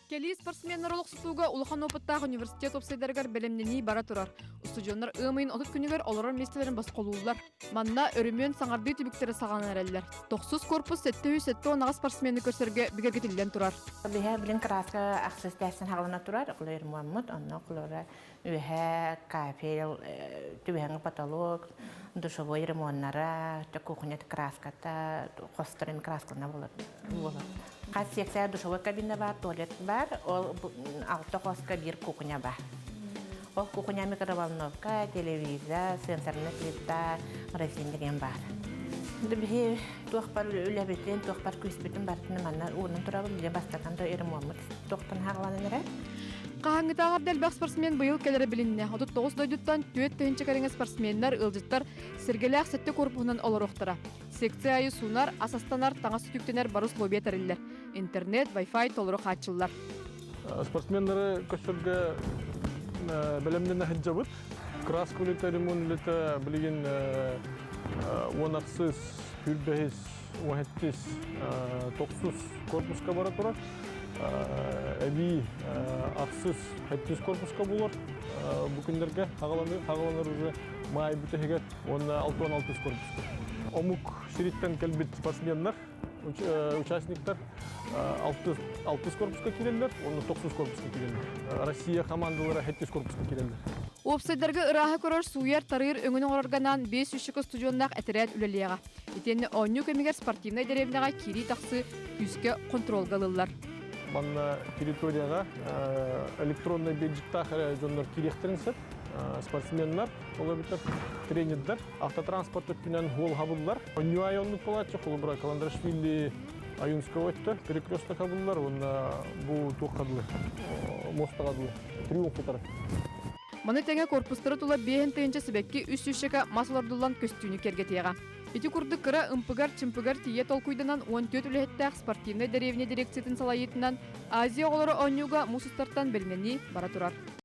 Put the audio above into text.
Кэлии спортсменнар олохсутууга улахан опыттаах университет уопсайдарыгар бэлэмнэнии бара турар. Устудьуоннар ыам ыйын 30 күнүгэр олорор миэстэлэрин босхолууллар. Манна өрөмүөн саҥардыы түбүктэрэ саҕаланан эрэллэр. Тохсус корпус 778 спортсмены көрсөргө бигэргэтиллэн турар. Биһэ билин краска ахсыс тээстэн хаҕалана турар, оклоермуаммыт, онно оклора үөһэ кафель, түбэһэҥи потолок, душевой ремоннара, кухня краската, хосторун краскалана болот. Хас секция душевой кабина бар, туалет бар, ол алта хоска биир кухня бар. Ол кухня микроволновка, телевизор, сенсорная плита, морозильник деген бар. Биһи туох бар үлэбитин, туох бар күүспүтүн барытын манна уурунан турабын, биле бастатан да ремонмут тохтон хааланан эрэ. Хаһааҥҥытааҕар да элбэх спортсмен быйыл кэлэрэ билиннэ. 39 дойдуттан 4 тыһыынча кэриҥэ спортсменнар, ыалдьыттар Сэргэлээх сэттэ корпуһунан олоруохтара. Секция аайы суунар, ас астанар, таҥас үтүктэнэр бары условия тэриллэр. Интернет, Wi-Fi толору хааччыллар. Спортсменнары көрсөргө бэлэмнэнэ сылдьабыт. Краска үлэтэ, ремонт үлэтэ билигин уон ахсыс, сүүрбэһис, уон сэттис, тохсус корпуска бара турар. Эбии ахсыс, сэттис корпуска булар. Бу күннэргэ хаҕаланар уже маай бүтэһигэр уонна 66 корпуска. Омук сириттэн кэлбит спортсменнар, участниктар алтыс корпуска киирэллэр уонна тохсус корпуска киирэллэр. Россия командалара сэттис корпуска киирэллэр. Уопсайдарга ырааһы көрөр, сууйар, тарыыр өҥүн оҥорорго анаан 500 устудьуоннаах этэрээт үлэлиэҕэ. Итиэннэ оонньуу кэмигэр спортивнай дэриэбинэҕэ киирии-тахсыы күүскэ хонтуруолга ылыллар. Манна территорияҕа электроннай бейджиктаах эрэ дьоннор киириэхтэрин сөп. Спортсменнар, ол эбэтэр тренердэр автотранспорт өттүнэн уол хабыллар. Онньуу айы оннук буолааччы, холобура Каландрашвили Аюнского өттө перекресток хабыллар уонна бу туохха дылы мостаҕа дылы триумф утары. Маны тэҥэ корпустары тула 5 тыһыынча сибэкки үс сүүсчэкэ мас олордуллан көстүүнү киэргэтиэҕэ. Ити курдук кыра ымпыгар-чымпыгар тиийэ толкуйданан 14 үлэһиттээх спортивнай дэриэбинэ дирекциятын салайыытынан Азия оҕолоро оонньууга муус устартан бэлэмнэнии бара турар.